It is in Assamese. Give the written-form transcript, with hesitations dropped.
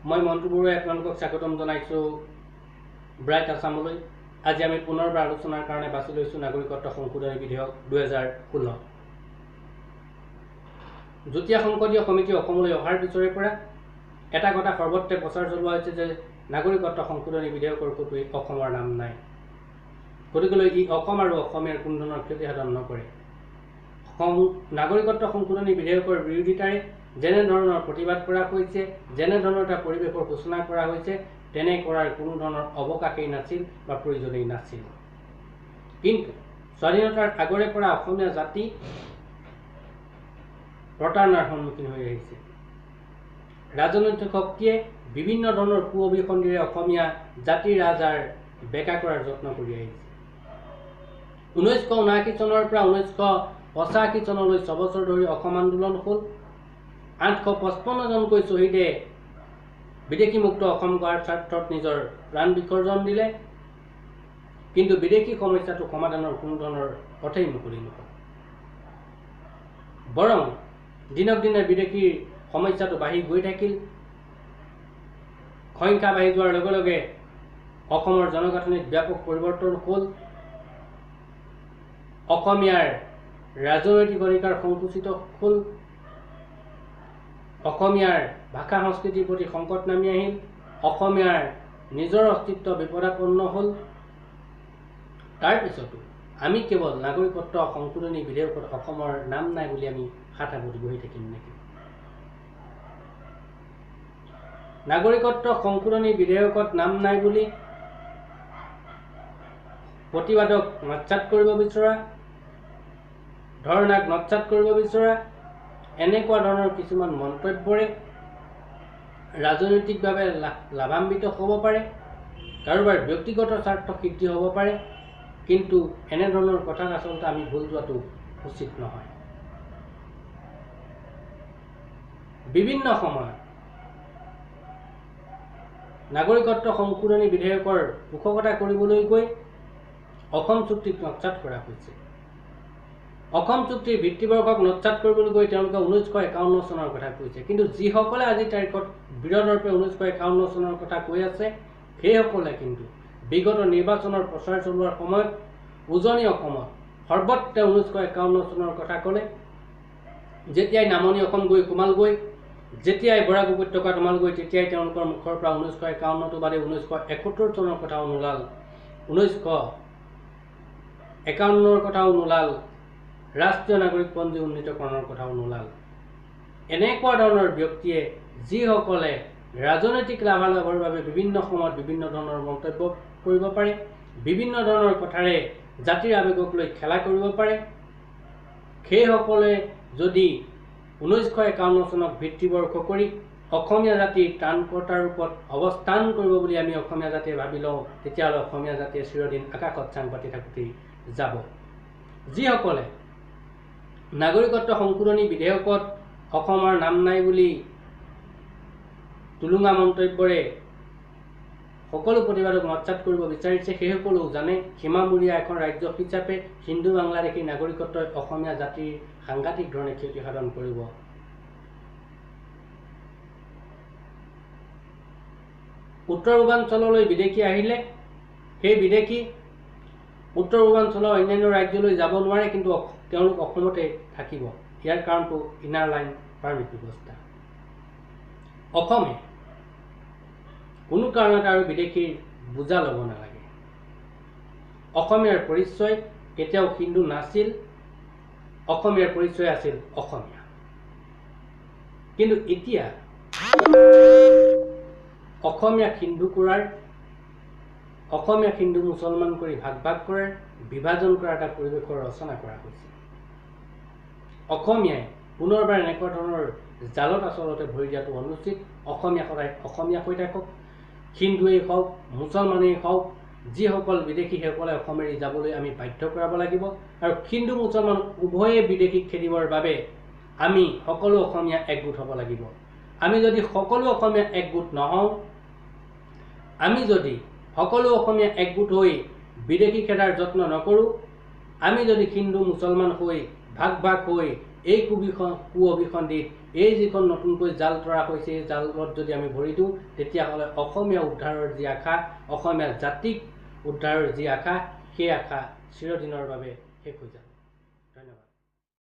মই মন্টু বৰুৱাই আপোনালোকক স্বাগতম জনাইছোঁ ব্ৰাইট আছামলৈ। আজি আমি পুনৰবাৰ আলোচনাৰ কাৰণে বাছি লৈছোঁ নাগৰিকত্ব সংশোধনী বিধেয়ক 2016। যুটীয়া সংসদীয় সমিতি অসমলৈ অহাৰ পিছৰে পৰা এটা কথা সৰ্বত্ৰে প্ৰচাৰ চলোৱা হৈছে যে নাগৰিকত্ব সংশোধনী বিধেয়কৰ ক'তোৱেই অসমৰ নাম নাই, গতিকেলৈ ই অসম আৰু অসমীয়াৰ কোনো ধৰণৰ ক্ষতি সাধন নকৰে। নাগৰিকত্ব সংশোধনী বিধেয়কৰ বিৰোধিতাৰে যেনেধৰণৰ প্ৰতিবাদ কৰা হৈছে, যেনেধৰণৰ এটা পৰিৱেশৰ সূচনা কৰা হৈছে, তেনে কৰাৰ কোনো ধৰণৰ অৱকাশেই নাছিল বা প্ৰয়োজনেই নাছিল। কিন্তু স্বাধীনতাৰ আগৰে পৰা অসমীয়া জাতি প্ৰতাৰণাৰ সন্মুখীন হৈ আহিছে। ৰাজনৈতিক শক্তিয়ে বিভিন্ন ধৰণৰ কু অভিসন্ধিৰে অসমীয়া জাতিৰ ৰাজাৰ বেকা কৰাৰ যত্ন কৰি আহিছে। 1979 চনৰ পৰা 1985 চনলৈ 6 বছৰ ধৰি অসম আন্দোলন হ'ল। 855 জনকৈ শ্বহীদে বিদেশী মুক্ত অসম গঢ়াৰ স্বাৰ্থত নিজৰ প্ৰাণ বিসৰ্জন দিলে, কিন্তু বিদেশী সমস্যাটো সমাধানৰ কোনো ধৰণৰ পথেই মুকলি নহ'ল। বৰং দিনক দিনে বিদেশীৰ সমস্যাটো বাঢ়ি গৈ থাকিল। সংখ্যা বাঢ়ি যোৱাৰ লগে লগে অসমৰ জনগাঁথনিত ব্যাপক পৰিৱৰ্তন হ'ল। অসমীয়াৰ ৰাজনৈতিক অধিকাৰ সংকুচিত হ'ল। অসমীয়াৰ ভাষা সংস্কৃতিৰ প্ৰতি সংকট নামি আহিল। অসমীয়াৰ নিজৰ অস্তিত্ব বিপদাপন্ন হ'ল। তাৰপিছতো আমি কেৱল নাগৰিকত্ব সংশোধনী বিধেয়কত অসমৰ নাম নাই বুলি আমি হাত সাৱটি বহি থাকিম নেকি? নাগৰিকত্ব সংশোধনী বিধেয়কত নাম নাই বুলি প্ৰতিবাদক নস্যাৎ কৰিব বিচৰা, ধৰ্ণাক নস্যাৎ কৰিব বিচৰা এনেকুৱা ধৰণৰ কিছুমান মন্তব্যৰে ৰাজনৈতিকভাৱে লাভান্বিত হ'ব পাৰে, কাৰোবাৰ ব্যক্তিগত স্বাৰ্থ সিদ্ধি হ'ব পাৰে, কিন্তু এনেধৰণৰ কথাত আচলতে আমি ভুল যোৱাটো উচিত নহয়। বিভিন্ন সময়ত নাগৰিকত্ব সংশোধনী বিধেয়কৰ পোষকতা কৰিবলৈ গৈ অসম চুক্তিক নস্যাৎ কৰা হৈছে। অসম চুক্তিৰ ভিত্তিবৰ্ষক নস্যাৎ কৰিবলৈ গৈ তেওঁলোকে 1951 চনৰ কথা কৈছে, কিন্তু যিসকলে আজিৰ তাৰিখত বিৰোধৰূপে 1951 চনৰ কথা কৈ আছে, সেইসকলে কিন্তু বিগত নিৰ্বাচনৰ প্ৰচাৰ চলোৱাৰ সময়ত উজনি অসমত সৰ্বত্ৰে 1951 চনৰ কথা ক'লে। যেতিয়াই নামনি অসম গৈ সোমালগৈ, যেতিয়াই বৰাক উপত্যকাত সোমালগৈ, তেতিয়াই তেওঁলোকৰ মুখৰ পৰা 1951টো বাদে 1971 চনৰ কথাও নোলাল, 1951ৰ কথাও নোলাল, ৰাষ্ট্ৰীয় নাগৰিকপঞ্জী উন্নীতকৰণৰ কথাও নোলাল। এনেকুৱা ধৰণৰ ব্যক্তিয়ে যিসকলে ৰাজনৈতিক লাভালাভৰ বাবে বিভিন্ন সময়ত বিভিন্ন ধৰণৰ মন্তব্য কৰিব পাৰে, বিভিন্ন ধৰণৰ কথাৰে জাতিৰ আৱেগক লৈ খেলা কৰিব পাৰে, সেইসকলে যদি 1951 চনক ভিত্তিবৰ্ষ কৰি অসমীয়া জাতিৰ ত্ৰাণকৰ্তাৰ ৰূপত অৱস্থান কৰিব বুলি আমি অসমীয়া জাতিয়ে ভাবি লওঁ, তেতিয়াহ'লে অসমীয়া জাতিয়ে চিৰদিন আকাশত চাং পাতি থাকোঁতেই যাব। যিসকলে নাগৰিকত্ব সংশোধনী বিধেয়কত অসমৰ নাম নাই বুলি টুলুঙা মন্তব্যৰে সকলো প্ৰতিবাদক নস্যাৎ কৰিব বিচাৰিছে, সেইসকলেও জানে সীমামূৰীয়া এখন ৰাজ্য হিচাপে হিন্দু বাংলাদেশী নাগৰিকত্বই অসমীয়া জাতিৰ সাংঘাতিক ধৰণে ক্ষতি সাধন কৰিব। উত্তৰ পূৰ্বাঞ্চললৈ বিদেশী আহিলে সেই বিদেশী উত্তৰ পূৰ্বাঞ্চলৰ অন্যান্য ৰাজ্যলৈ যাব নোৱাৰে, কিন্তু তেওঁলোক অসমতে থাকিব। ইয়াৰ কাৰণটো ইনাৰ লাইন পাৰ্মিট ব্যৱস্থা। অসমে কোনো কাৰণত আৰু বিদেশীৰ বোজা ল'ব নালাগে। অসমীয়াৰ পৰিচয় কেতিয়াও হিন্দু নাছিল, অসমীয়াৰ পৰিচয় আছিল অসমীয়া। কিন্তু এতিয়া অসমীয়াক হিন্দু কৰাৰ, অসমীয়াক হিন্দু মুছলমান কৰি ভাগ ভাগ কৰাৰ, বিভাজন কৰাৰ এটা পৰিৱেশৰ ৰচনা কৰা হৈছে। অসমীয়াই পুনৰবাৰ এনেকুৱা ধৰণৰ জালত আচলতে ভৰি দিয়াটো অনুচিত। অসমীয়া সদায় অসমীয়া হৈ থাকক, হিন্দুৱেই হওক মুছলমানেই হওক, যিসকল বিদেশী সেইসকলে অসম এৰি যাবলৈ আমি বাধ্য কৰাব লাগিব। আৰু হিন্দু মুছলমান উভয়ে বিদেশীক খেদিবৰ বাবে আমি সকলো অসমীয়া একগোট হ'ব লাগিব। আমি যদি সকলো অসমীয়া একগোট নহওঁ, আমি যদি সকলো অসমীয়া একগোট হৈ বিদেশী খেদাৰ যত্ন নকৰোঁ, আমি যদি হিন্দু মুছলমান হৈ ভাগ ভাগ হৈ এই কু অভিসন্ধিত এই যিখন নতুনকৈ জাল তৰা হৈছে, এই জালত যদি আমি ভৰি দিওঁ, তেতিয়াহ'লে অসমীয়া উদ্ধাৰৰ যি আশা, অসমীয়া জাতিক উদ্ধাৰৰ যি আশা, সেই আশা চিৰদিনৰ বাবে শেষ হৈ যাব।